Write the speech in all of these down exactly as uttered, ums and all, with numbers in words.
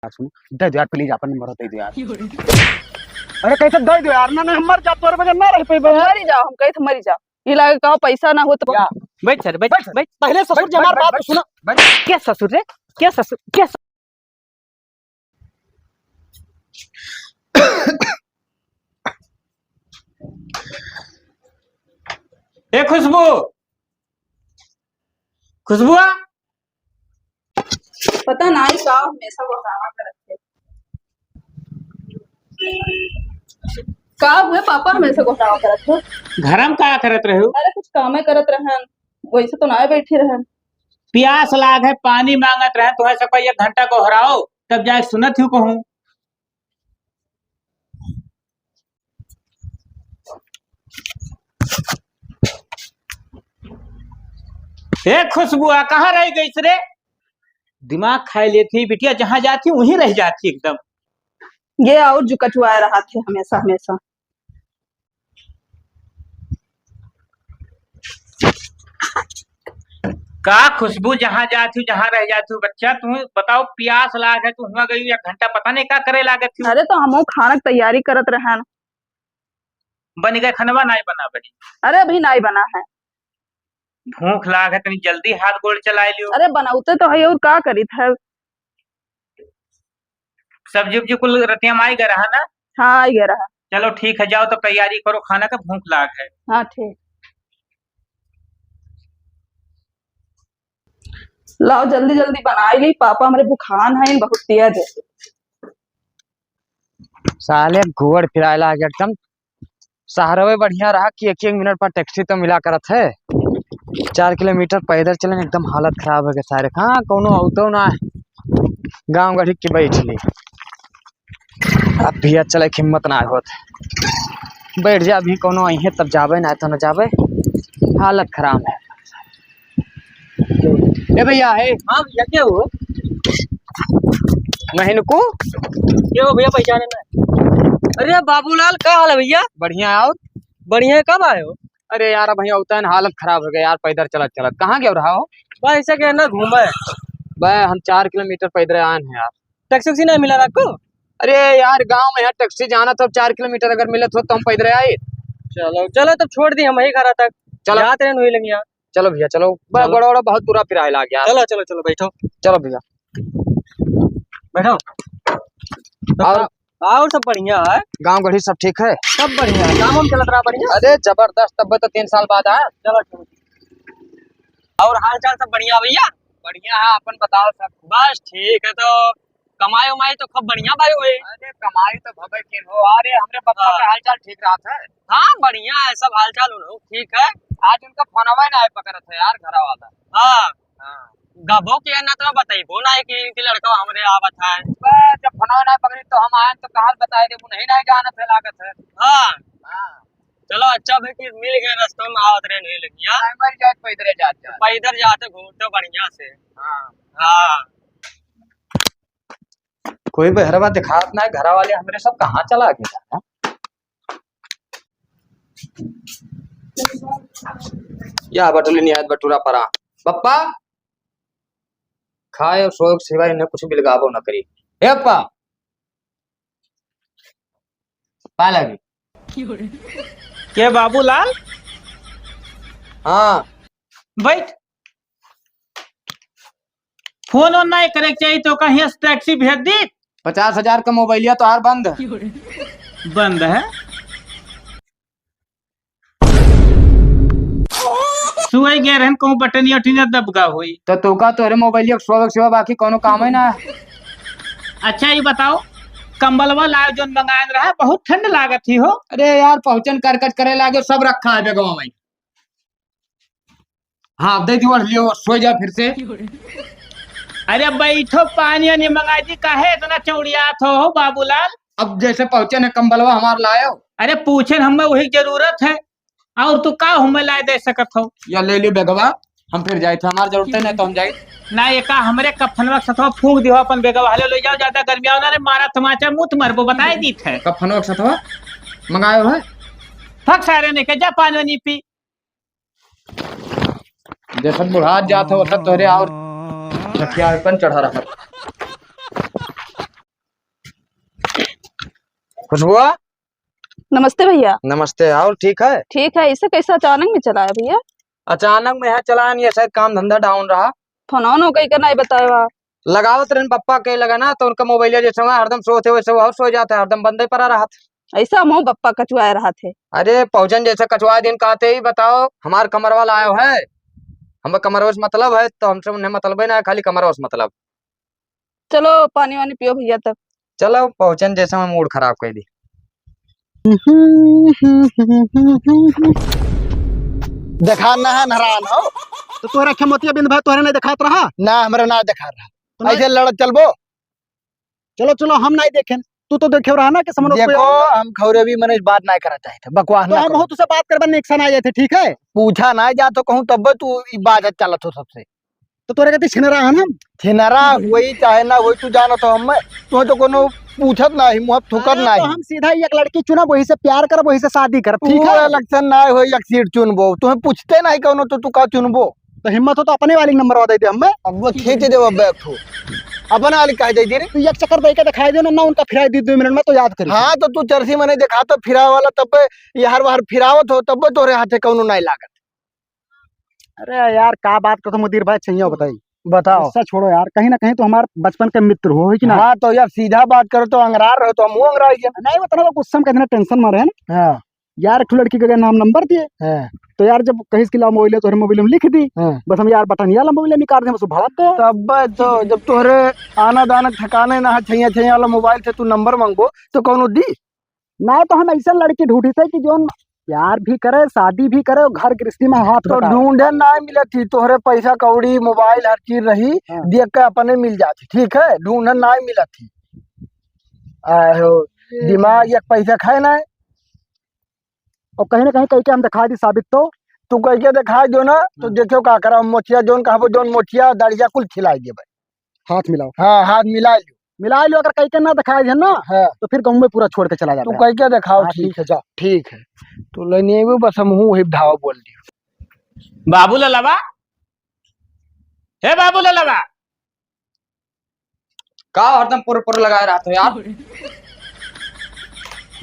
यार, सुनो, दे दो यार, please, आपन नंबर दे दो यार। अरे, कैसे दे दो यार? ना, ना, हम मर जा, तोरे बगैर ना रह पइबे। मरी जाओ, हम कहे तो मरी जाओ। ये लागे कहो पैसा ना हो तो या। बैठ सर, बैठ, बैठ, बैठ। पहले ससुर बैठ, जी हमार बैठ, बात बैठ, सुनो। बैठ। क्या ससुर रे? क्या ससुर? क्या ससुर? ए खुशबू, खुशबुआ। पता नाई का हमेशा घोटाला करत है। का हुए पापा, हमेशा घोटाला करत है? घर में का करत रहे हो? अरे कुछ कामे करत रहन, वैसे तो नाई बैठी रहन। प्यास लाग है, पानी मांगत रहन, तुम्हें सबका एक घंटा गोहराओ, तब जाए सुनत हूँ कहूँ। ए खुशबुआ, कहाँ रह गई रे? दिमाग खाए लेती बिटिया, जहाँ जाती वहीं रह जाती एकदम। ये और जो कटुआ रहा थे हमेशा, हमेशा। का खुशबू, जहाँ जात हूँ, जहाँ रह जात हूँ, बच्चा, तू बताओ, प्यास लाग है, तू हुआ गई एक घंटा, पता नहीं का करे लागत हूँ। अरे, तो हमहू खाना के तैयारी करत रहन। बन गए खनवा, नाई बना बनी? अरे, अभी नाई बना है। भूख लाग है, तनी जल्दी हाथ गोड़ चलाए लियो। अरे, बनाउते तो है, और का करीत है? सब्जी उब्जी कुल रतिया में आई गए रहा ना? हाँ, आई गए रहा। चलो ठीक है, जाओ तब तैयारी करो खाना का, भूख लाग है। हाँ, ठीक। लाओ जल्दी जल्दी बनाई ली, पापा हमरे भुखान हैं, बहुत तेज है। साले गोड़ पिराए लाग एकदम। शहरवे बढ़िया रहा कि एक एक मिनट पर टैक्सी तो मिला करत है। चार किलोमीटर पैदल चले, एकदम हालत खराब हो गया सारे। हाँ, कौनो औतो ना है, गाँव गढ़ी के बैठ ली। अब भैया चले के हिम्मत ना होत। बैठ जा, अभी कौनो आई है तब जाबे, ना तो ना जाबे, हालत खराब है। ए भैया, ए। हाँ भैया, के हो? महीन को? के हो भैया, पहचाने ना? अरे बाबूलाल, का हाल है भैया? बढ़िया है, और? बढ़िया है, कब आए हो? अरे यार, अब यहाँ उतना हालत खराब हो गया यार, पैदल चलत चलत। कहाँ गए रहा हो? बस ऐसे के ना घूमे। बस हम चार किलोमीटर पैदल आए हैं यार। टैक्सी वैक्सी नहीं मिला आपको? अरे यार, गाँव में यहाँ टैक्सी जाना तो चार किलोमीटर अगर मिलत हो तो हम पैदल आए। चलो, चलो तब छोड़ दी हम यही घर तक। चलो। जाते रहन हुई लंगिया। चलो भैया, चलो। बा-, चलो। बड़ा, बड़ा बहुत बुरा पिराए लाग गया। चलो, चलो, चलो, बैठो। चलो भैया। बैठो। तो और? का-, और सब बढ़िया है? गाँव गढ़ी सब ठीक है? सब बढ़िया है। काम वाम चलत रहा बढ़िया? अरे जबरदस्त, तब तो तीन साल बाद आया। चलो, चलो। और हाल चाल सब बढ़िया भैया? बढ़िया है, अपन बताओ सब। बस ठीक है, तो कमाई उमाई तो खूब बढ़िया भाई हुई। अरे कमाई तो भवे किन हो। अरे हमरे पप्पा हाँ। का हाल चाल ठीक रहत है? हाँ बढ़िया है सब हाल चाल, उन ठीक है। आज उनका फोनवा ना आए पकड़त है यार घरा वाला। हाँ। हाँ। गबो के ना तो बताइबो ना है कि, कि लड़का हमरे आवत है। बस जब फोनवा ना पकड़ी तो हम आए तो कहाँ बताए देबू, नहीं, नहीं जानत है लागत है। हाँ। हाँ। चलो अच्छा भाई कि मिल गए रास्ता में आवत रहे नहीं लगिया। नहीं, मर जाए पैदल जात जात। पैदल जाते घूमते बढ़िया से। हाँ। हाँ। कोई बहरवा दिखात ना है, घरा वाले हमरे सब कहाँ चला गया है? या बटुली निहायत बटुरा परा। पप्पा, खाए और सोए के सिवाय इन्हें कुछ बिलगाबो न करी। हे पप्पा, पा लगी। के बाबूलाल? हाँ। बैठ। फोन ओन नाहीं करे के चाहिए तो कहीं से टैक्सी भेज दी। पचास हजार का मोबाइलिया तोहार बंद है। बंद है? सुअई गए रहन, कहूँ बटनिया उटनिया दबगा होई। तो तू का तोहरे मोबाइलिया के सोवे के सिवा बाकी कौनो काम है ना? अच्छा, ये बताओ, कंबलवा लायो जोन मंगायन रहा, बहुत ठंड लागत ही हो। अरे यार, पहुँचन करकट करे लागे, सब रखा है बेगवा में। हाँ, दे दी, ओढ़ लियो, सो जा फिर से। अरे बैठो, पानी वानी मंगा दी, काहे इतना चौड़ियात हो, हो बाबूलाल? अब जैसे पहुँचे न कंबलवा हमार लायो। अरे पूछे न, हमें वही जरूरत है, और तू का हमें लाए दे सकत हो? या ले लियो बेगवा, हम फिर जाए थे, हमार जरूरत है, नहीं तो हम जाए। ना, एका हमरे कफनवा के सथवा फूंक दियो अपन बेगवा, ले, ले जाओ, ज्यादा गर्मियाओ ना रे, मारा तमाचा मुँह मरबो, बताए दीत है। कफनवा के सथवा मंगायो है? फक सारे ने के जा पानी वानी पी। जैसन बुढ़ात जात हो, वैसन तोहरे और छठियारपन चढ़ा रहा। खुशबुआ। नमस्ते भैया। नमस्ते, और ठीक है? ठीक है, इसे कैसे अचानक में चला है भैया? अचानक में है चला, ये शायद काम धंधा down रहा। फोन ऑन हो गई का नहीं बताया? लगावत रहन पप्पा के लगा ना, तो उनका मोबाइल जैसे हुआ हरदम सोते वैसे वो और सो जाता है, हरदम बंदे पड़ा रहा था। ऐसा मुँह पप्पा कचुआए रहा थे। अरे पहुँचन जैसे कचुआ दिन कहते ही बताओ, हमार कमर वाला आयो है, हमें कमरवा से मतलब है, तो हमसे उन्हें मतलब है ना, खाली कमरवा से मतलब। चलो पानी वानी पियो भैया तब। चलो पहुँचन जैसे मैं मूड खराब कर दी। देखा ना है नहरान हो। तो तोहरे अखे मोतिया बिंद भाई तोहरे नहीं देखात रहा? ना, हमरा ना देखा रहा। तो ना ऐसे लड़त चलबो? चलो, चलो, हम नहीं देखेन। तू तो देखे रहा ना कि समनों को देखो, हम खौरे भी मने बात नहीं करना चाहते, बकवास तो ना हम करो। बहुत तुझसे बात करबे, नुकसान आ जाते, ठीक है? पूछा ना जा तो कहूँ तब तू ई बात चलत हो सबसे। तो तोरे कहते छिनरा है ना? छिनरा होई चाहे ना होई, तू जानत हो हमें, तू तो कोनो पूछत नाही, मुँह थुकत अरे, तो नाही। हम सीधा ही एक लड़की चुनब, वही से प्यार करब, वही से शादी करब, ठीक तू है? इलेक्शन ना होई, एक सीट चुनबो, तुम्हें पूछते नहीं कौनो, तो तू का चुनबो? तो हिम्मत हो तो अपने वाली नंबर दे दे हमें। अब वो खींच देबो बैग तू, अपने वाली कह दे दे रे। तू एक चक्कर दे के दिखाई दे ना, ना उनका फिराई दी दो मिनट में तो याद करी। हाँ, तो तू चरसी मने देखा तो फिरावे वाला, तब ये हर बार फिरावत हो, तब तोरे हाथे कौनो नहीं लागत। अरे यार, का बात करत हो मुदीर भाई, सही हो बताई। बताओ। गुस्सा छोड़ो यार, कहीं ना कहीं तो हमार बचपन के मित्र हो, है कि ना? हाँ, तो यार सीधा बात करो तो अंगरार रहो, तो हम अंगरार गए। नहीं, उतना तो गुस्सा में कितना टेंशन में रहे ना। हाँ। यार, एक ठो लड़की के नाम नंबर दिए। हाँ। तो यार, जब कहिस कि ला मोबाइल, तोहरे मोबाइल में लिख दी। हाँ। बस हम यार बटन यार मोबाइल निकाल दे, बस भड़क गए। तब तो जब तोहरे आना दाना ठिकाने ना है, छैया छैया वाला मोबाइल से तू नंबर मांगबो, तो कौनो दी? ना तो हम ऐसा लड़की ढूंढी थे कि जोन प्यार भी करे, शादी भी करे और घर गृहस्थी में हाथ तो बटाए। ढूंढे ना मिलत थी, तोहरे पैसा कौड़ी, मोबाइल, हर चीज रही, हाँ। देख के अपने मिल जाती, ठीक है, ढूंढे ना मिलत थी। आहो, दिमाग एक पैसा खाए ना है। और कहीं ना कहीं कह के हम दिखा दी साबित तो। तू कह के दिखा दो ना, तो हाँ। देखियो का करा, मोचिया जोन कहबो, जोन मोचिया, दड़िया कुल खिलाई देबे। हाथ मिलाओ। हाँ, हाथ मिला लियो। मिला लियो, अगर कहीं के ना दिखाई दे ना, हाँ। तो फिर गाँव में पूरा छोड़ के चला जाता तू है। कहीं के दिखाओ, हाँ, ठीक ठीक है, जा। ठीक है। तू लेने आइबो, बस हम हूँ वही ढावा बोल दियो। बाबू ललवा, हे बाबू ललवा। का हरदम पुर पुर लगाए रहत हो यार?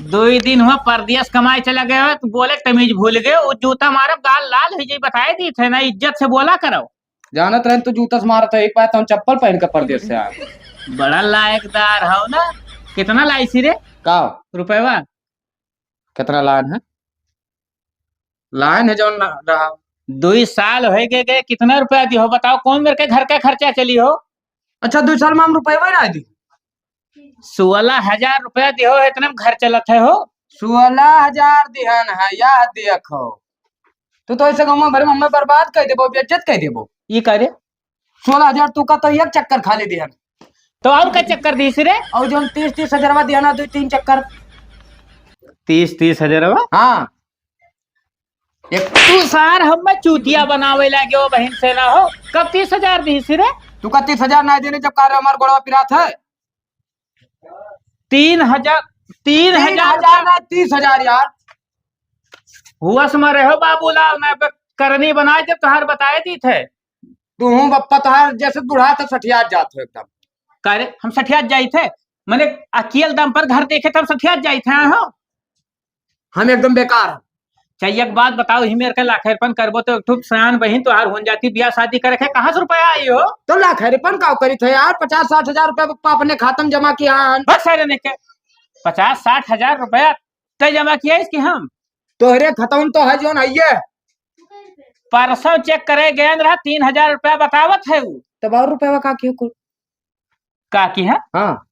दो ही दिन हुआ परदेस कमाए चला गए हो, तू बोले तमीज भूल गए। वो जूता मारब, गाल लाल हो जाई, बताए दी थे ना, इज्जत से बोला करो। जानत रहन तू जूता से मारत है, एक बार तो हम चप्पल पहन के परदेस से आए। बड़ा लायकदार हो ना। कितना लाइसी रे? का? रुपयवा? कितना लान है? लान है जौन ला-, रहा। दुई साल होए गए, गए, कितना रुपया दिहो बताओ, कौन मेरे के घर का खर्चा चली हो? अच्छा, दुई साल में हम रुपयवा ना दी। सोलह हजार रुपया दिहो, इतने में घर चलत है हो। सोलह हजार दिहन है, याद देखो। तू तो ऐसे गाँव भर में हमें बर्बाद कर देबो, बेइज्जत कर देबो। ई का रे? सोलह हजार तू का तो एक चक्कर खाली दिहन। तो और का चक्कर दीस रे? और जौन तीस, तीस हजारवा दिहन ना, दो तीन चक्कर। तीस, तीस हजारवा? हाँ। एक तू सार हमें चूतिया बनावे लागे हो बहिन से ना हो। कब तीस हजार दीस रे? तू का तीस हजार ना देने जब कार हमार गोड़वा पिरात है? तीन हजार, तीन हजार तीन हजार ना, तीस हजार यार। हुआ से मरे हो बाबूलाल, मैं ब-, करनी बनाए जब तोहार बताए दी थे। तू हूँ बप्पा, तोहार जैसे बूढ़ा तो सठियात जात हो एकदम। का रे, हम सठियात जाई थे? मने अकियल दम पर घर देखे तब सठियात जाई थे, हाँ हो? हम एकदम बेकार हैं। अच्छा, एक बात बताओ, ही मेरे के लाखेरपन करबो तो एक ठो सयान बहिन तोहार होन जाती, बियाह शादी करे के कहाँ से रुपया आई हो? तो लाखेरपन का करी थे यार, पचास साठ हजार रुपया पप्पा अपने खाता में जमा किया हन। बस सारे ने के पचास साठ हजार रुपया तय जमा किया इसकी हम? तोहरे खतौन तो है जोन है ये। परसों चेक करे गए रहा, तीन हजार रुपया बतावत है वो। तब और रुपया का कियो कुल? का की है? हाँ।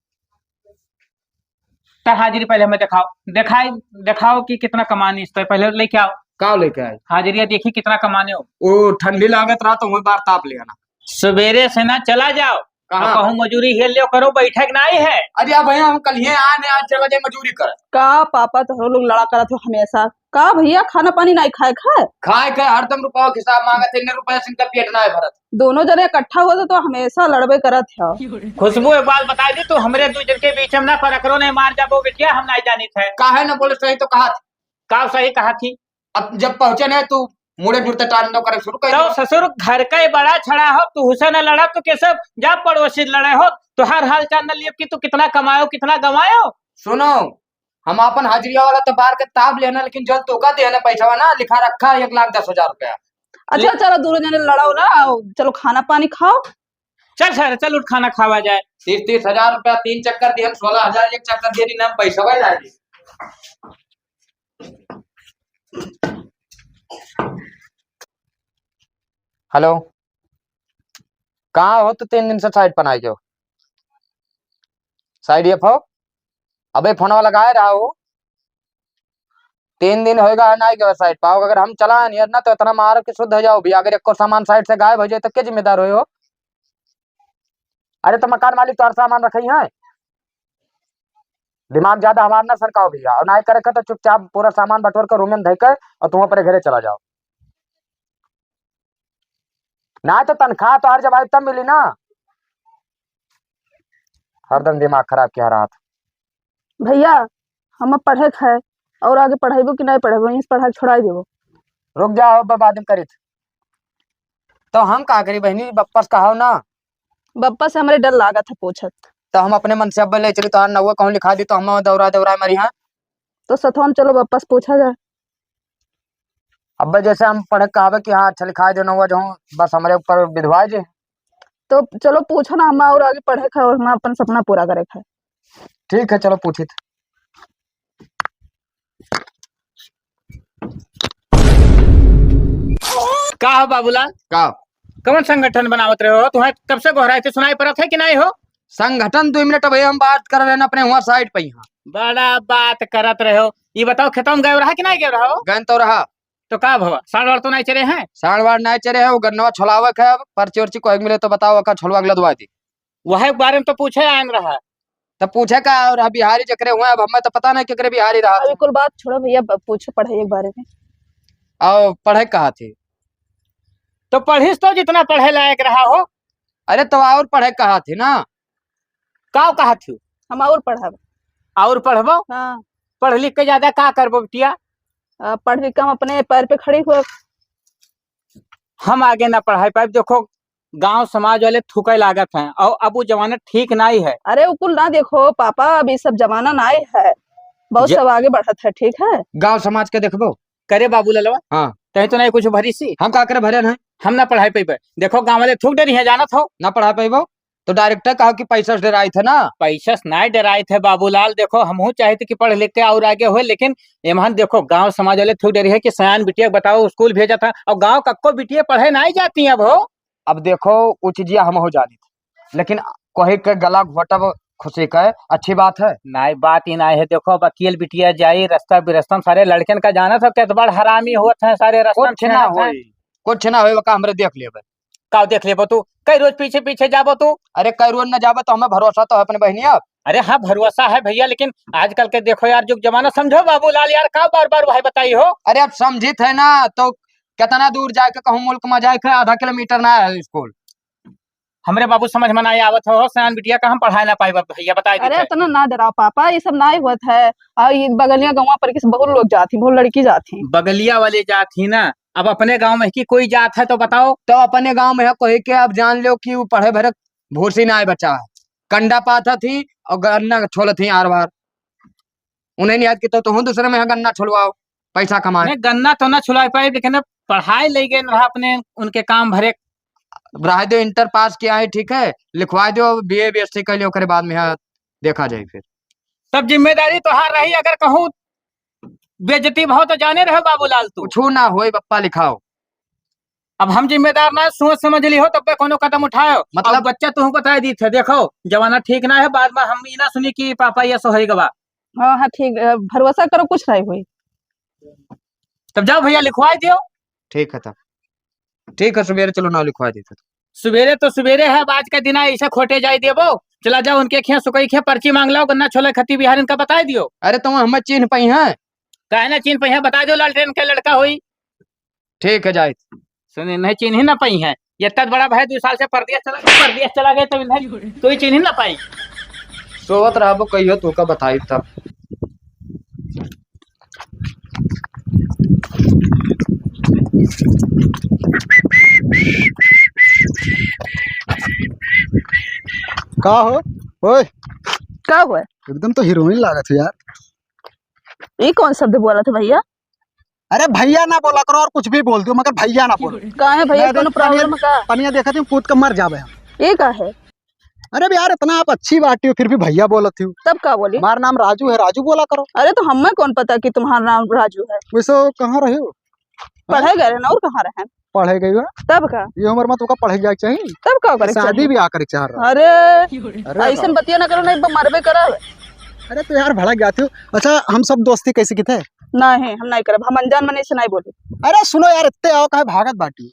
त हाजिरी पहले हमें दिखाओ, दिखाई, दिखाओ कि कितना कमानी इस पे, पहले लेके आओ। का लेके आए? हाजिरिया देखी कितना कमाने हो। ओ, ठंडी लागत रहा तो वही बार ताप ले आना। सवेरे से ना चला जाओ, कहाँ? और कहूँ मजूरी हेल लियो करो, बैठक ना आई है। अरे यार भैया, हम कल ही आए ने, आज चला जाए मजूरी कर। का पापा तोहरो लोग लड़ा करत हो हमेशा? का भैया, खाना पानी नहीं खाए खाए? खाए खाए हरदम रुपया के हिसाब मांगत है, इन्ने रुपया से इनका पेट ना है भरत। दोनों जने इकट्ठा होते तो हमेशा लड़बे करत हो। खुशबू, एक बात बताई दी, तू हमरे दू जन के बीच में ना फरकरो नहीं मार जाबो बिटिया, हम नहीं जानित है। काहे ना बोले, सही तो कहा थी। का सही कहा थी? अब जब पहुंचे नहीं तू मुड़े जुड़ते टांडव करे शुरू कर तो दियो। ससुर घर का ही बड़ा छड़ा हो, तू हुसे न लड़ा तो कैसे जा पड़ोसी लड़े हो? तो हर हाल चाल न लियो कि तू कितना कमायो, कितना गवायो। सुनो, हम आपन हाजिरिया वाला तो बार के ताब लेना, लेकिन जल तोका देना पैसा ना, लिखा रखा है एक लाख दस हजार रुपया। अच्छा, ले- चलो, दोनों जने लड़ाओ ना, चलो खाना पानी खाओ। चल सर, चल उठ, खाना खावा जाए। तीस, तीस हजार रुपया तीन चक्कर दिहन, सोलह हजार एक चक्कर दिहन, इनाम पैसा भाई लागे। हेलो, कहाँ हो तू? तीन दिन से साइट पर नाई गयो। साइट ये फो, अबे फोनवा लगाए रहा हो, तीन दिन होएगा है नाई गयो साइट पाओ। अगर हम चला नियर ना तो इतना मारो कि शुद्ध हो जाओ भी। अगर एको सामान साइट से गायब हो जाए तो के जिम्मेदार होए हो? अरे तो मकान मालिक तो हर सामान रखे ही है, दिमाग ज्यादा हमार ना सरकाओ भैया। और नाई करे के तो चुपचाप पूरा सामान बटोर के रूम में धइ के और तुम अपने घरे चला जाओ। ना तो तनख्वाह तो हर जब आई तब मिली ना, हरदम दिमाग खराब किया रहा था। भैया, हम अब पढ़े के है, और आगे पढ़ाइबो कि नहीं पढ़ाइबो, यहीं से पढ़ाई छोड़ाई देबो। रुक जाओ, अब बाद में करित। तो हम का करी बहनी, बप्पस कहाओ ना। बप्पस से हमरे डर लागत है पूछत। तो हम अपने मन से अब ले चली, तो नौवा कहूँ लिखा दी तो हम दौरा दौरा मरी हाँ। तो सथवा में चलो बप्पस पूछा जाए। अब जैसे हम पढ़े कहावे कि हाँ अच्छा लिखाए दे नौवा जो बस हमरे ऊपर विधवाए जे। तो चलो पूछो ना, हम और आगे पढ़े का और हम अपन सपना पूरा करे का। ठीक है, चलो पूछित। का हो बाबूलाल? का? कौन संगठन बनावत रहे हो? तुम्हें कब से गोहराए थे, सुनाई पड़त है कि नहीं हो? संगठन, दो मिनट भैया, हम बात कर रहे हैं अपने हुआ साइड पे यहाँ। बड़ा बात करत रहे हो। ये बताओ, खेतवा में गए रहा कि नहीं गए रहा हो? गए तो रहा। तो का भवा, साँड़ वाड़ तो नहीं चरे हैं? साँड़ वाड़ नहीं चरे हैं, वो गन्नवा छोलावे के, अब पर्ची उर्ची कोई मिले तो बताओ, का छोलवा के लदवा दी। वह बारे में तो पूछे आयन रहा। तब पूछे का, और बिहारी जकरे हुए, अब हमें तो पता नहीं केकरे बिहारी रहा अब था। कुल बात छोड़ो भैया, ब-, पूछो पढ़ाई के बारे में। और पढ़े कहा थी? तो पढ़िस तो जितना पढ़े लायक रहा हो। अरे तो और पढ़े कहा थी ना। का कहा थी? हम और पढ़ब। और पढ़बो? हाँ। पढ़ लिख के ज्यादा का करबो बिटिया? आ, पढ़ लिख के हम अपने पैर पे खड़ी हो। हम आगे ना पढ़ाई पाइब। देखो, गांव समाज वाले थूके लागत हैं, और अब वो जमाना ठीक नाई है। अरे, उ कुल ना देखो पापा, अब ये सब जमाना नाई है, बहुत ज- सब आगे बढ़त है, ठीक है? गांव समाज के देखबो। करे बाबू ललवा, हाँ। तहीं तो नहीं कुछ भरी सी। हम का करे भरे हैं? हम ना पढ़ाई पइबे। देखो, गांव वाले थूक डरी हैं, जानत हो। ना पढ़ा पइबो, तो डायरेक्टर कहा कि पैसा से डराई थे ना। पैसा से नाई डराई थे बाबूलाल, देखो, हमहू चाहित कि पढ़ लिख के और आगे होए, लेकिन एमहन देखो, गांव समाज वाले थूक डरी है कि सयान बिटिया के बताओ, स्कूल भेजा था, और गांव कक्को बिटिया पढ़े नाई जाती अब हो। अब देखो, उ चीजिया हम हो जानी थी, लेकिन कोई के गला घोटब खुशी का अच्छी बात है? नाई, बात ही नाई है। देखो, अब अकेल बिटिया जाई, रास्ता बिरस्ता में सारे लड़कन का जानत हो, केत बड़ हरामी होत हैं सारे रास्ता में कुछ ना छेड़त हैं। होई, कुछ ना होई, ओका हमरे देख लेबे। का देख लेबो तू? कई रोज पीछे पीछे जाबो तू? अरे, कई रोज ना जाबे तो हमें भरोसा तो है अपने बहनिया। अरे हाँ, भरोसा है भैया, लेकिन आजकल के देखो यार, जुग जमाना समझो बाबूलाल यार, का बार बार भाई बताई हो? अरे, अब समझित है ना, तो कितना दूर जाए के कहूँ, मुल्क में जाए के आधा किलोमीटर ना है स्कूल। हमरे बाबू समझ में ना आवत हो, सयान बिटिया का हम पढ़ाए ना पाइब भैया, बताई अरे, देते। इतना ना डराओ पापा, ये सब ना होत है। और ये बगलिया गाँव पर किसी बहुत लोग जात ही, बहुत लड़की जात ही। बगलिया वाले जात ही ना, अब अपने गाँव में की कोई जात है तो बताओ। तो अपने गाँव में है कोई के, अब जान लो कि वो पढ़े भरे भूसी ना आए बच्चा है, कंडा पाथत ही और गन्ना छोलत ही आर बार। उन्हें नहीं याद कि तो तुम दूसरे में है गन्ना छोलवाओ, पैसा कमाए। नहीं, गन्ना तो ना छुलाई पाई, लेकिन अब पढ़ाई ले गए रहा अपने उनके काम भरे। रह दो, इंटर पास किया है, ठीक है, लिखवा दो बीए बीएससी कर लियो, ओकरे बाद में यहाँ देखा जाए फिर। तब जिम्मेदारी तोहार रही, अगर कहूँ बेइज्जती भाव तो जाने रहो बाबूलाल तू। कुछ ना होए बप्पा, लिखाओ। अब हम जिम्मेदार ना, सोच समझ ली हो तब पे कोनो कदम उठाओ। मतलब? अब बच्चा तुहू बताई दी थे, देखो जमाना ठीक ना है, बाद में हम ई ना सुनी कि पापा ये सो होई गवा। हाँ, हाँ, ठीक, अ, भरोसा करो, कुछ नहीं होई। तब जाओ भैया, लिखवाई दियो। ठीक है तब, ठीक है, सुबेरे चलो ना लिखवाई देते। सुबेरे तो सुबेरे है, अब आज का दिन ऐसे खोटे जाए देबो। चला जाओ उनके खेत, सुकई खेत पर्ची मांग लाओ, गन्ना छोले खती बिहार इनका बताई दियो। अरे तुम हमें चिन्ह पाई हैं? काहे ना चिन्ह पाई हैं, बता दो लालटेन के लड़का होई। ठीक है, जाए। सुने, नहीं चिन्ह ही ना पाई हैं। ये इतना बड़ा भाई दो साल से परदेश चला गया, परदेश चला गया, तो इन्हें कोई चिन्ह ही ना पाई। सोवत रहबो, कहियो तोका बताई तब। का हो? ओए। का हुआ? एकदम तो हीरोइन लागत हो यार। ये कौन शब्द बोला था भैया? अरे भैया ना बोला करो, और कुछ भी बोल दो, मगर भैया ना बोलो। का है भैया, नहीं, कोनो देख, पनिया, problem है का? पनिया देखत ही कूद के मर जाबे हम। ये का है? अरे यार, इतना आप अच्छी बाटी हो, फिर भी भैया बोलत हो। तब का बोली? हमारा नाम राजू है, राजू बोला करो। अरे तो हमें कौन पता कि तुम्हारा नाम राजू है? वैसे कहाँ रहे हो? पढ़े गए रहे ना, और कहाँ रहे? पढ़े गए हो? तब का? ये उम्र में तुमका पढ़े जाए के चाहिए। तब का करे के शादी चाहिए? ब्याह करे के चाह रहा। अरे, अरे ऐसन बाप। बतिया ना करो, नहीं तो मरबे करब। अरे तो यार, भड़क जाती हो। अच्छा, हम सब दोस्ती कैसे की थे? नहीं, हम नहीं करब, हम अनजान मनई से नहीं बोली। अरे सुनो यार, इतने आओ, काहे भागत बाटी?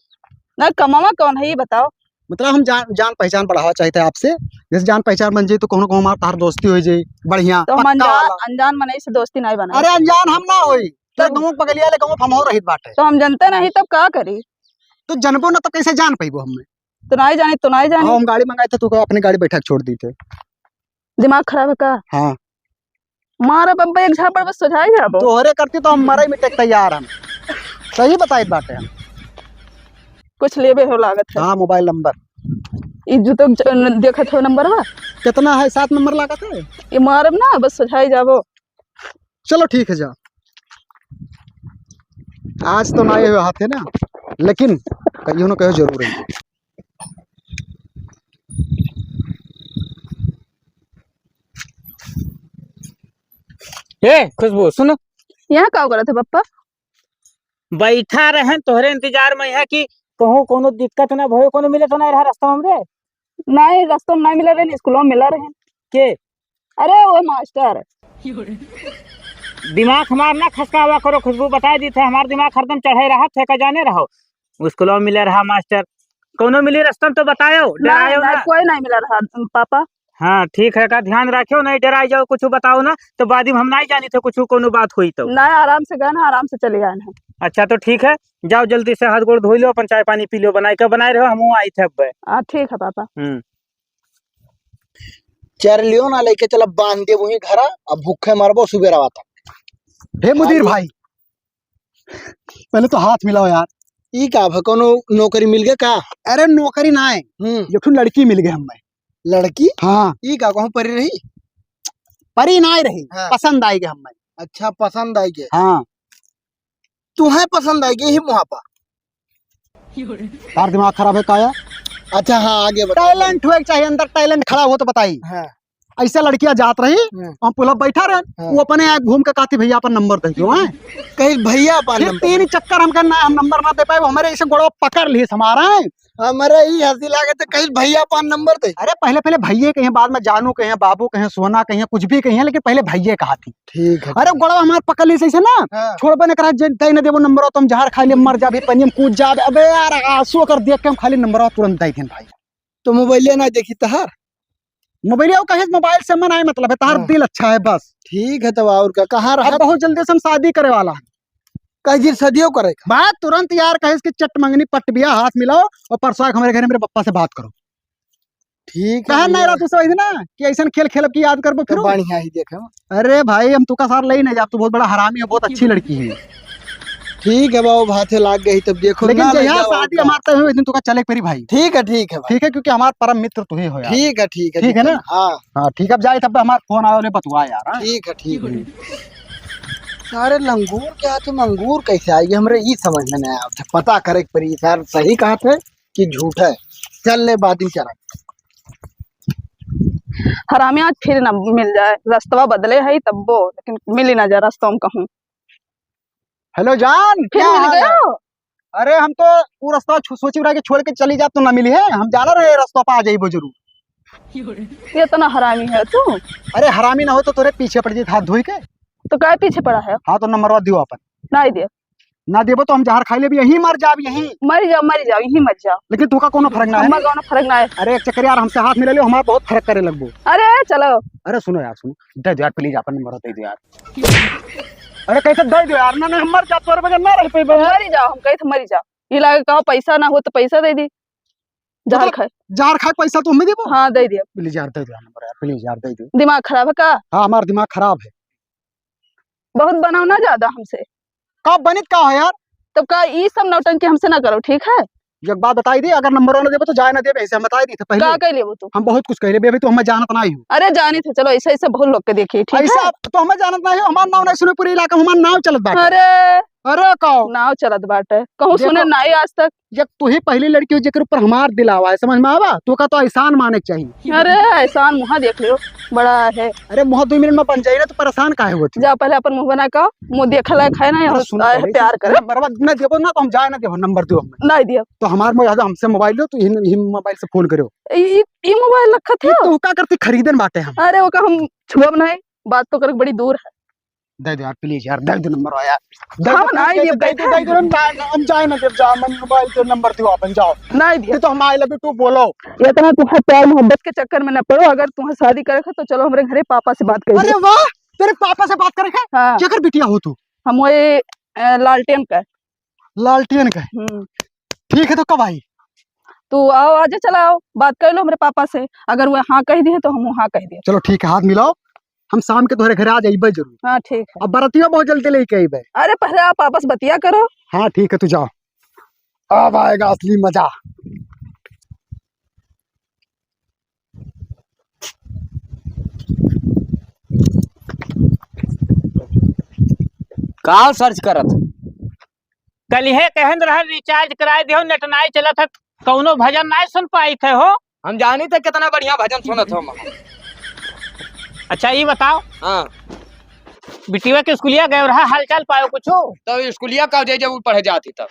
नहीं, कमावा कौन है, ये बताओ। मतलब हम जान, जान पहचान बढ़ावा चाहिए थे आपसे, जैसे जान पहचान बन जाई तो कौनो कौनो हमार तार दोस्ती हो जाई, बढ़िया, तो हम पक्का अनजान, वाला। अनजान मनई से दोस्ती नहीं बनाई। अरे अनजान हम ना होई, तो तो गाँव बगलिया ले गाँव हम हो रहित बाटे। तो हम जनते नहीं, तब का करी? तो जनबो ना तो कैसे जान पाइबो हमें? तो नहीं जानी, तो नहीं जानी। हाँ, हम गाड़ी मंगाए थे, तू अपनी गाड़ी बैठा के छोड़ दी थे। दिमाग खराब है का? हाँ। मारा बब्बा एक झापड़ बस सुझाई जाबो। तोहरे करती तो हम मरे मिटे के तैयार हम। सही बताइत बाटे हम। कुछ लेबे हो लागत है। हाँ, mobile number। ई जूतो ज-, देखत हो number बा? कितना है? सात number लागत है। ये मारब ना, बस सुझाई जाबो। चलो ठीक है, जा। आज तो ना आए हुए हाथ है ना, लेकिन कहियो ना कहियो जरूर है। ए खुशबू, सुनो। यहाँ का करत है पप्पा? बैठा रहे तोहरे इंतजार में यहाँ कि कहूँ कोनो दिक्कत ना भयो, कोनो मिले तो ना रहा रास्ता में रे? नहीं, रास्ता में नहीं मिला रहे, स्कूल में मिला रहे। के? अरे वो मास्टर। दिमाग हमार ना खसकावा करो खुशबू, बता दी थे, हमार दिमाग हरदम चढ़े रहा थे, का जाने रहो। स्कूल में मिले रहा मास्टर, कोनो मिली रास्ता में तो बतायो, नहीं, डरायो नहीं, ना। कोई नहीं मिला रहा, पापा। हाँ, ठीक है, का ध्यान रखियो, नहीं डराई जाओ, कुछ बताओ ना, तो बाद में हम नहीं जानी थे कुछ कोनो बात हुई तो। नहीं, आराम से गए ना, आराम से चले आए हैं। अच्छा, तो ठीक है, जाओ जल्दी से हाथ गोड़ धो लो, अपन चाय पानी पी लो, बनाए के बनाए रहो, हम आई थे अब। हाँ, ठीक है पापा। हम्म। चर लियो ना, लेके चला बांध दे वहीं घरा, अब भूखे मरबो सुबेरवा तक। हे मुदीर भाई, पहले तो हाथ मिलाओ यार। ई का भा, कोनो नौकरी मिल गए का? अरे नौकरी ना है, हम्म। एक ठो लड़की मिल गए हमें। लड़की? हाँ। ई का कहूँ परी रही? परी ना रही, हाँ। पसंद आई गए हमें। अच्छा, पसंद आई गए। हाँ। तुम्हें पसंद आई गए ही मुहापा। तार दिमाग खराब है का यार? अच्छा, हाँ, आगे बताओ। Talent हुए के चाहिए अंदर, talent खड़ा हो तो बताई। हाँ। ऐसे लड़कियां जात रही, हाँ। हम पुलवा बैठा रहे, हाँ। वो अपने यहाँ घूम के कहती, "भैया अपन number दे दो," हैं? कहीं भैया अपन फिर number। तीन चक्कर हम कहना, "हम number ना दे पाए," वो हमारे ऐसे गोड़वा पकड़ ली हमारा, हैं? हमारा ही हंसी लागे तो कहीं भैया अपन number दे। अरे पहले, पहले भैया कहिए, बाद में जानू कहिए, बाबू कहिए, सोना कहिए, कुछ भी कहिए, लेकिन पहले भैया कहा थी। ठीक है। अरे गोड़वा हमार पकड़ ली सही से ना, हाँ। छोड़बे न करा, जे दे न देबो number, तुम जहर खा ले, मर जाबे, पनिया में कूद जाबे। अबे यार, आंसू अगर देख के हम खाली number तुरंत दे देन भाई। तो मोबाइलिया ना देखी तहार? मोबाइलिया वो कहे, मोबाइल से मन आए मतलब है, तहार हाँ। दिल अच्छा है बस। ठीक है, तब और का, कहाँ अब रहा? बहुत जल्दी से हम शादी करे वाला है। कई दिन शादियों करे का? बात तुरंत यार कहे कि चट मंगनी पट बिया, हाथ मिलाओ और परसों आके हमारे घर में मेरे पप्पा से बात करो। ठीक है कहा नहीं भैया। रहा तू समझ ना कि ऐसन खेल खेलब की याद करबो तो फिर। बढ़िया ही देखो। अरे भाई, हम तुका सार ले ही नहीं जाब, तू बहुत बड़ा हरामी है, बहुत अच्छी लड़की है। ठीक है बाबू, भाथे लाग गई तब देखो लेकिन ना ले जहिया जाओ शादी का। हमार तय हुई, उस दिन तुका चले के परी भाई। ठीक है, ठीक है भाई। ठीक है, क्योंकि हमार परम मित्र तू ही हो यार। ठीक है, ठीक है, ठीक है ठीक है। ना? हाँ। हाँ, ठीक है, अब जाए तब हमार फोन आयो ले बतुआ यार, हाँ? ठीक है, ठीक है। सारे लंगूर के हाथ में अंगूर कैसे आई, हमरे ई समझ में नहीं आवत है। पता करे के परी, सार सही कहत है कि झूठ है। चल ले, बाद में चला। हरामी आज फिर ना मिल जाए, रस्तवा बदले है तब्बो, लेकिन मिल ही ना जाए रस्तवा में कहूँ। हेलो जान, फिर क्या मिल हाल है? गयो? अरे हम तो वो रस्तवा छु-, सोची रहा कि छोड़ के चली जा तो ना मिली है, हम जाना रहे रस्तवा पे आ जाइबो जरूर। ये इतना हरामी है तू। अरे हरामी ना हो तो तोरे पीछे पड़ जाई हाथ धोई के। तो काय पीछे पड़ा है? हाँ तो नंबरवा दियो अपन। नहीं दे। ना देबो तो हम जहर खाई लेबी, यहीं मर जाब, यहीं। मर जाओ, मर जाओ, यहीं मर जाओ। लेकिन तुका कोनो फर्क ना है। हमार कोनो फर्क ना है। अरे एक चक्कर यार हमसे हाथ मिला लियो, हमार बहुत फर्क करे लगबो। अरे चलो। अरे सुनो यार, सुनो, दे दो यार, please अपन नंबर दे दो यार। अरे कैसे दे दो यार, ना ना हम मर जाब, तोरे बगैर ना रह पेबे। मर जाओ, हम कहे थे मर जाओ। ये लागे कहो पैसा ना हो तो पैसा दे दी। जहर मतलब, खाए। जहर खाए पैसा तो हमें देबो? हाँ, दे दिया। Please यार, दे दो यार नंबर यार, please यार, दे दो। दिमाग खराब है का? हाँ, हमार दिमाग खराब है। बहुत बनाओ ना ज्यादा हमसे। का बनित का है यार? तब का ई सब नौटंकी हमसे ना करो, ठीक है? एक बात बताई दी, अगर नंबर ना देबो तो जाए ना देबे, ऐसे हम बताई दी थे पहले। का कह लेबो तू? हम बहुत कुछ कह लेबे, अभी तो हमें जानत ना ही हो। अरे जानी थे, चलो ऐसा ऐसा बहुत लोग के देखी, ठीक अइसा है? तो हमें जानत ना ही हो, हमार नाव नहीं सुने पूरे इलाका में, हमार नाव चलत बाटे। अरे अरे का? नाव चलत बाटे, कहूँ देखो, सुने ना ही आज तक। जब तू ही पहली लड़की हो जेकर ऊपर हमार दिल आवा है, समझ में आवा? तो का तो एहसान माने के चाहिए। अरे एहसान मुँह देख लियो, बड़ा है। अरे मुँह दो मिनट में बन जाई ना, तो परेशान काहे होती? जा पहले अपन मुँह बना के, मुँह देखे लायक है ना, अरे हम सुन पहले, प्यार करे। नंबर ना देबो ना तो हम जाए ना देबो, नंबर दो हमें। नहीं दियो। तो हमार मोबाइल, हमसे मोबाइल लो, तो इही, इही मोबाइल से फोन करो। ई, ई मोबाइल रखत ई हो? तो का करती, खरीदन बाटे हम। अरे ओका हम छुअब नहीं, बात तो करके बड़ी दूर है। दे दे यार, please यार, दे दे नंबर यार। दे दे, हम please, नहीं दे दे, देब। दे दे, दे दे, हम जाए ना, हम जाए ना देब, जा, मन मोबाइल दे, नंबर दो अपन, जाओ। नहीं दिया। ये तो हम I love you too बोलो। इतना तुम्हारे प्यार मोहब्बत के चक्कर में न पड़ो, अगर तुम्हें शादी करे के तो चलो हमरे घरे पापा से बात कर अरे लो। वाह, तेरे पापा से बात करे के? हाँ। केकर बिटिया हो तू? हम वही, अ, लालटेन का। लालटेन का? हम्म। ठीक है, तो कब आई? तू आओ, आजे चला आओ, बात कर लो हमरे पापा से। अगर वो हाँ कह दिए तो हम हाँ कह दिए। चलो ठीक है, हाथ मिलाओ, हम शाम के तोहरे घरे आ जाइबे जरूर। हाँ, ठीक है। अब बरतिया बहुत जल्दी लेके आइबे। अरे, पहले आप आपस बतिया करो। हाँ, ठीक है, तू जाओ, अब आएगा असली मजा। का search करत? कलिहे कहन रहन recharge कराए दियो, net नाई चलत है, कौनो भजन नाई सुन पाई थे हो। हम जानी थे कितना बढ़िया भजन सुनत हो हम। अच्छा, ई बताओ। हाँ। बिटिया के स्कूलिया गए रहा, हालचाल पायो कुछो? तो स्कूलिया का जाए जब उ पढ़े जाती तब।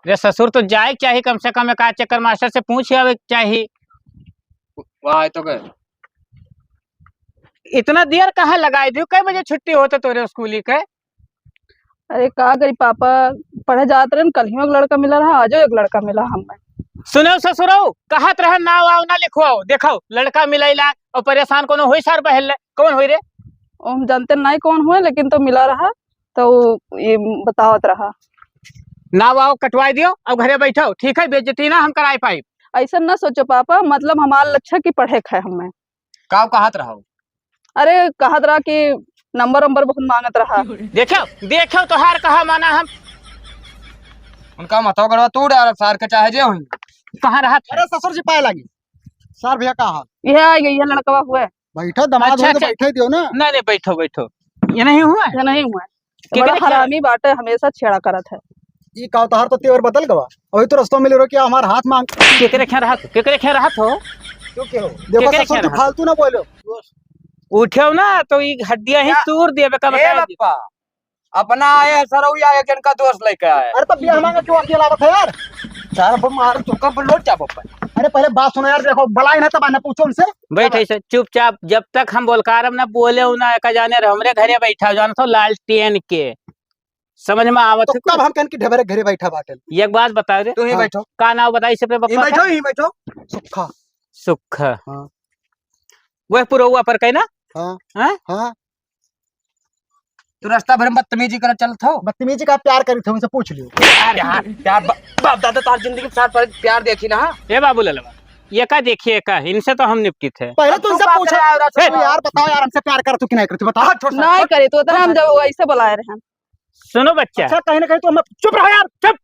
रे ससुर, तो जाए के चाही, कम से कम एक आध चक्कर मास्टर से पूछ आवे के चाही। वाह, तो गए। इतना देर कहाँ लगाई दियो? कै बजे छुट्टी होत तोरे स्कूली के? अरे का करी पापा, पढ़े जात रहे न, कलियो एक लड़का मिला रहा, आजो एक लड़का मिला हमें। सुनो ससुरो, कहत रहे नाव वाव ना लिखवाओ, देखो लड़का मिलैला और परेशान कोनो होई सार बहल ले, कौन होई रे? ओ, हम जानते नहीं कौन हुए, लेकिन तो मिला रहा, तो ये बतावत रहा। नाव वाव कटवाई दियो, अब घरे बैठो, ठीक है, बेइज्जती ना हम कराए पाई। ऐसा ना सोचो पापा, मतलब हमार लक्ष्य की पढ़े के है हमें। काव कहत रहो? अरे, कहत रहा कि नंबर वंबर बहुत मांगत रहा। देखो, देखो, तोहार कहा माना हम। उनका मतवा गड़वा तू डाल, सार के चाहे जे होई। कहाँ रहत है? अरे, ससुर जी पाए लागी। सार भैया का हाल? यह आ गई, यह लड़कवा हुआ है। बैठो, दमाद अच्छा, हुए तो अच्छा। बैठे दियो ना। नहीं, नहीं, बैठो, बैठो। ये नहीं हुआ है? ये नहीं हुआ है। केकरे बड़ा ख्याल? हरामी बाटे, हमेशा छेड़ा करत है। ई का तोहार तो तेवर बदल गवा। अभी तो रस्तों में ले रहो कि हमार हाथ मांग। केकरे ख्याल रहत हो? केकरे ख्याल रहत हो? क्यों के हो? देखो केकरे ससुर जी, ख्याल रहत हो? फालतू ना बोलो। उठो ना तो ई हड्डियां ही या, तूर देबे का ए बता दे। बप्पा, अपना आए है सरौया, एक जन का दोस्त लेके आए। अरे तो बियाह मांगा क्यों अकेला आवत है यार? सार पर मार तू कब लोट जा बप्पा। अरे पहले बात सुनो यार, देखो बलाई ना तब ना पूछो उनसे। बैठ ऐसे चुपचाप, जब तक हम बोलकारब ना बोले उ ना का जाने रहे, हमरे घरे बैठा जान तो लालटेन के। समझ में आवत तो है कब कुछ? हम कहन की ढेबरे घरे बैठा बाटन? एक बात बताओ रे। तू ही हाँ। बैठो। का नाव बताई से पे यहीं बप्पा बैठो, का? यहीं बैठो। सुखा। सुखा। हाँ। वह पुरौआ पर कहे ना? हाँ। हाँ? हाँ। तू रास्ता भर में बदतमीजी करत चलत हो। बदतमीजी का प्यार करी थे, उनसे पूछ लियो। प्यार, प्यार, प्यार, ब-, बाप दादा तार जिंदगी में साथ पर प्यार देखी ना। ए बाबू ललवा, ये का देखिए का, इनसे तो हम निपटी थे। पहले अब तो तू इनसे का पूछो। करे आयो रास्ता ए, में? यार बताओ यार, हमसे प्यार करत हो कि नहीं करत हो, बताओ। हाँ, छोड़, छोड़, नहीं छोड़। करे, तो इतना हम जब वैसे बुलाए रहे हैं। सुनो बच्चा। अच्छा, कहीं ना कहीं तो हम, चुप रहो यार, चुप।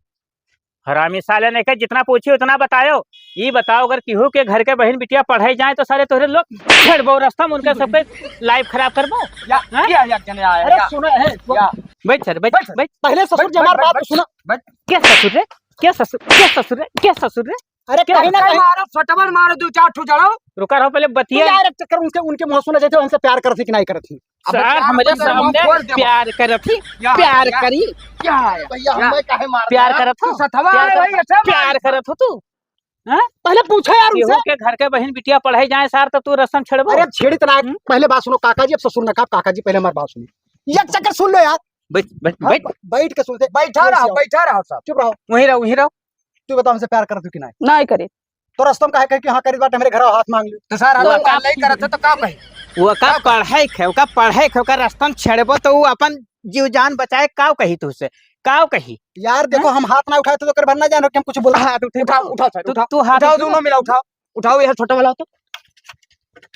हरामी साले ने कहे जितना पूछी उतना बतायो। ई बताओ अगर केहू के घर के बहिन बिटिया पढ़े जाए तो सारे तोहरे लोग छेड़बो रास्ता में उनका सबके life खराब करबो। या, हैं? या, या, जने आया, अरे या। सुनो, हे, या। बैठ सर, बैठ, बैठ। बैठ। पहले ससुर बैठ, जी हमार बैठ, बात बैठ, सुनो। बैठ। के ससुर रे? के ससुर, के ससुर रे? के ससुर रे? अरे के कहीं ना कहीं मारो, फटवन मारो, दो चार ठो जड़ो। रुका रहो, पहले तू बतिया। यार एक चक्कर उनके, उनके मुंह सुना जाते, हमसे प्यार करत ही कि नहीं करत ही। अब सार, क्या हमरे मतलब सामने फोड़ देबो। प्यार करत ही, या, प्यार या, करी। क्या है? भैया, या। हमें काहे मारता प्यार है? करत हो? तू सथवा प्यार है करत भाई, हो? अच्छा प्यार मार। करत हो तू? हैं? पहले पूछो यार केहू उनसे। के घर के बहिन बिटिया पढ़े जाए सार, तो तू रस्म छेड़बो? अरे छेड़ी तो ना, हम्म? पहले बात सुनो काका जी, अब ससुर ना का, काका जी पहले हमारी बात सुनो। एक चक्कर सुन लो यार। बैठ, बैठ, हाँ, बैठ। ब-, बैठ के सुनते। बैठा रहो, बैठा रहो सब। चुप रहो। वहीं रहो, वहीं रहो। तू बता हमसे प्यार करत हो कि नहीं? नहीं करे। तो रस्तम काहे कहे कि हाँ करीत बाटे, हमरे घर हाथ मांग ली। तो सार, हम वो का, नहीं करत है तो का कही? वो का का कही? पढ़े खे, वो का पढ़े खे, ओकर रस्तम छेड़बो तो वो अपन जीव जान बचाए, काव कही तुझसे? काव कही? यार देखो, हैं? हम हाथ ना उठाए तो ओकर भर ना जानो कि हम कुछ बोला। हाथ उठे। उठाओ, उठाओ सर, तू, उठाओ। तू हाथ उठाओ, उठे। दोनों मिला उठाओ। उठाओ, ये छोटा वाला तो।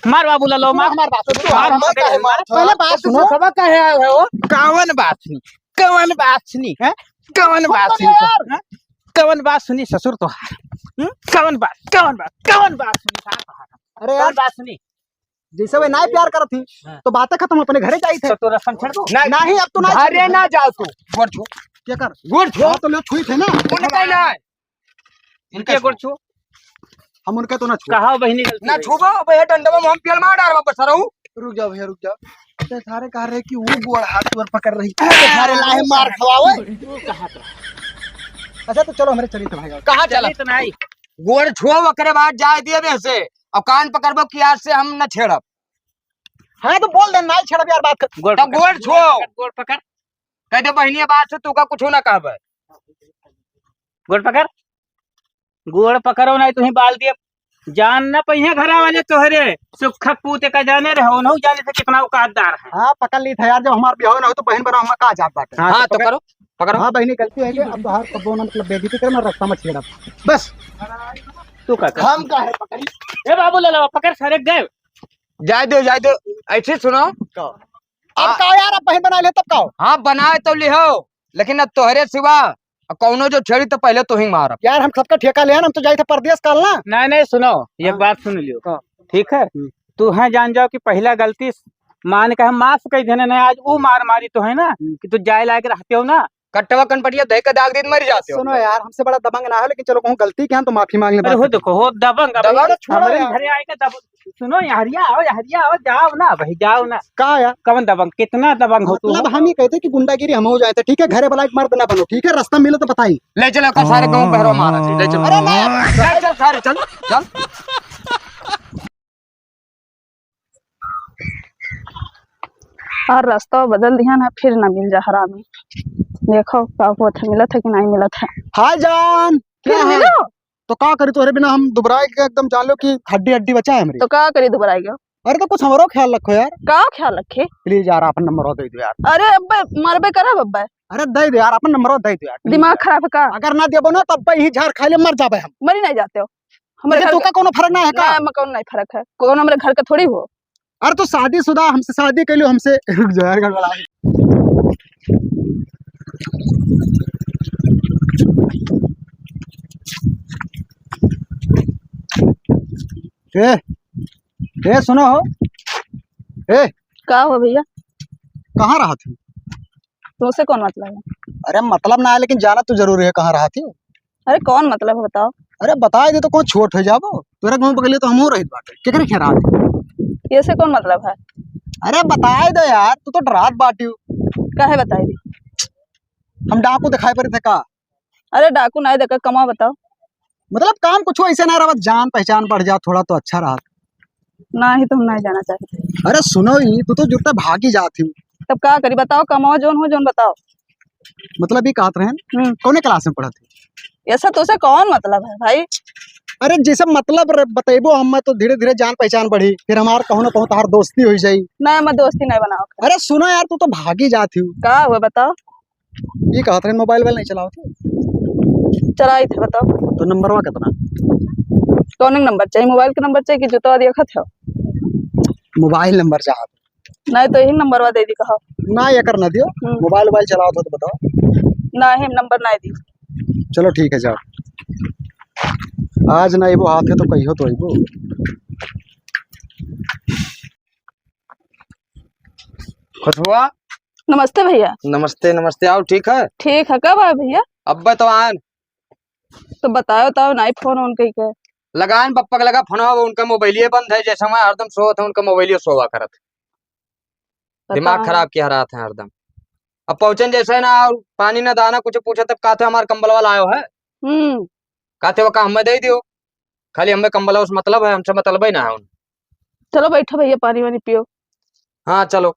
मार बाबू ललो, मार। हमार बात सुनो। मार, हम मार, काहे मार? मार। पहले बात तो सुनो। सभा काहे आए हो? कावन बात सुनी? कवन बात सुनी, हैं? कवन बात सुनी, यार। हैं? कवन बात सुनी ससुर तोहार? हम्म? कवन बात, कवन बात, कवन बात सुनी, का कहा था? अरे कवन यार, बात सुनी? जैसे वे नाय प्यार करत ही, हाँ। तो बातें खत्म, अपने घरे जाई थे। तो तू रसम छेड़ दू? ना, नहीं, अब तू ना घरे छेड़। ना जाओ तू। गोड़ छू। क्या कर? गोड़ छू। हाँ, तो ले छुई थे ना। उनका ना। इनके गोड़ छू। हम उनके तो ना छू। कहा बहिनी गलती ना रही। छूबो, अब ये डंडवा में हम पेल मार डारबा बसरऊ। रुक जाओ भैया, रुक जाओ। ते सारे कह रहे कि वो गोड़ हाथ पर पकड़ रही। ते सारे लाहे मार खवावे। अच्छा, तो चलो, हमरे चली थे भाई। कहाँ चला? चली तो नहीं। गोड़ छुओ, ओकरे बाद जाए दिए बे से। और कान पकड़बो कि आज से हम न छेड़ब। हाँ, तो बोल दे, नहीं छेड़ब यार, बात खत्म। गोड़ तो पकड़, गोड़ छुओ। गोड़ पकड़, गोड़ पकड़। कह दे बहिनिया बात से तू का कुछ ना कहबे। गोड़ पकड़। गोड़ पकड़ो नहीं, तुही बाल दिए। जान ना पहिए घरा वाले तोहरे, सुखक पूत का जाने रहे, उन्हों जाने से कितना औकातदार है। हाँ, पकड़ ली था यार, जब हमार बियाह ना हो तो बहन बना हम का जात बाटे। हाँ, हाँ, तो तो पकड़। करो, पकड़ो। हाँ बहिनी, गलती है कि अब तो हर कबो ना, मतलब, बेइज्जती करे ना, रास्ता में छेड़ब। बस। तू का कर? हम का है पकड़ी? ए बाबू, ले लो, पकड़ सारे गए। जाए दो, जाए दो। ऐसे सुनो। का? अब आ- का यार, अब बहन बना ले तब का हो? हाँ, बनाए तो लिहो, लेकिन अब तोहरे सिवा अब कौनो जो छेड़ी तो पहले तोही मारब। यार, हम सबका ठेका ले, हम तो जाई थे परदेस काल ना। नहीं, नहीं, सुनो, एक हाँ। बात सुन लियो। हाँ। ठीक है? हम्म। तू है जान जाओ कि पहला गलती मान के हम माफ कर देने, नहीं आज वो मार मारी तो है ना हम्म। कि तू जाए लायक रहते हो ना। कट्टवा कनपटिया धोए के दाग दिन मर जाते हो। सुनो यार, हमसे बड़ा दबंग ना हो, लेकिन चलो कहूँ गलती किया तो माफी मांगने अरे बात हो करते। देखो, हो दबंग, अब दबंग छोड़ो हमरे यार। घरे आएगा दबंग। सुनो, यहरिया आओ, यहरिया आओ, जाओ ना भाई, जाओ ना। का यार? कवन दबंग? कितना दबंग हो तू? मतलब हम ही कहते कि गुंडागिरी हम हो जाए थे, ठीक है? घरे वाला एक मर्द ना बनो, ठीक है? रास्ता मिले तो बताई। ले चलो, का सारे गाँव बहरो मारा थी, ले चलो। अरे ना। ले चल सारे, चल, चल। और रास्ता बदल दिया ना, फिर ना मिल जा हरामी। देखो का होत है, मिलत है कि नहीं मिलत है। हाय जान, क्या फिर है? मिलो? तो का करी, तोहरे बिना हम दुबराए के एकदम जान लो कि हड्डी हड्डी बचा है हमरी। तो का करी दुबराए के? अरे तो कुछ हमरो ख्याल रखो यार। का ख्याल रखे? Please यार, अपन नंबर दे दो यार। अरे अब्बे मरबे करब अब्बे। अरे दे दो यार, अपन नंबर दे दो यार, please दिमाग यार। खराब है का? अगर ना देबो ना तो अब्बे यही झाड़ खाए ले मर जाबे हम। मरी नहीं जाते हो। हमरे लेकिन घर तोका का कोनो फर्क ना है का? ना, मैं कौन नहीं फर्क है, कौन हमरे घर का थोड़ी हो। अरे तो शादीशुदा, हमसे शादी कर लो, हमसे। रुक जाओ यार, गड़बड़ा है। ए, ए, सुनो हो। ए। का हो भैया? कहाँ रहा थी? तुमसे कौन मतलब है? अरे मतलब ना है, लेकिन जाना तो जरूरी है, कहाँ रहा थी? अरे कौन मतलब है बताओ? अरे बताए दे तो कौन छोट हो जाबो? तोरा गाँव बगले तो हमहू रहित बाटे। केकरे खेरा? ये से कौन मतलब है? अरे बताए दे यार, तू तो डरात बाटियो। काहे बताए दे? हम डाकू दिखाई पड़े थे का? अरे डाकू नहीं देखा, कमा बताओ। मतलब काम कुछ ऐसे ना रहा, जान पहचान बढ़ जा थोड़ा तो अच्छा रहा। ना ही तो हम नहीं जाना चाहते। अरे सुनो ही, तू तो जुत्ता भागी जाती हूँ। तब का करी बताओ, कमाओ जोन हो जोन बताओ। मतलब ये कहत रहे हैं, हम्म। कौने class में पढ़त है? ऐसा तो से कौन मतलब है भाई? अरे जैसे मतलब रे-, बतेबो हम तो धीरे धीरे जान पहचान बढ़ी, फिर हमार कहूँ ना कहूँ तोहार दोस्ती हो जाई। नहीं, मैं दोस्ती नहीं बनाओ। अरे सुनो यार, तू तो भागी जाती हूँ। का हुआ बताओ? ये कहत रहे mobile वोबाइल नहीं चलाओ थे? चलाई थे बताओ। तो नंबरवा कितना? कौन नंबर चाहिए? मोबाइल के नंबर चाहिए कि जुतवा दिया खत हो? मोबाइल नंबर चाहत। नहीं तो यही नंबरवा दे दी कहा। ना, ये कर ना दियो। हम्म। मोबाइल वोबाइल चलाओ तो, तो बताओ। नहीं, हम नंबर नहीं दी। चलो ठीक है, जाओ। आज ना अइबो हाथ है तो कहियो तो अइबो। खुशबुआ। नमस्ते भैया। नमस्ते, नमस्ते। आओ, ठीक है? ठीक है। कब आए भैया? अब्बे तो आन। तो बताओ, बताओ, नहीं फोन वोन कहीं के। लगान बप्पा के लगा फोन, अब उनका मोबाइलिए बंद है, जैसे मैं हरदम सोवत है, उनका मोबाइलिए सोवा करत। दिमाग बताओ। खराब किया रहत है हरदम। अब पहुंचन जैसे ना, और पानी ना दाना कुछ पूछे, तब कहते हमार कंबल वाला आयो है। हम्म। कहते वो का हमें दे दियो, खाली हमें कंबल से मतलब है, हमसे मतलब ही ना है उन। चलो बैठो भैया, पानी वानी पियो। हाँ, चलो।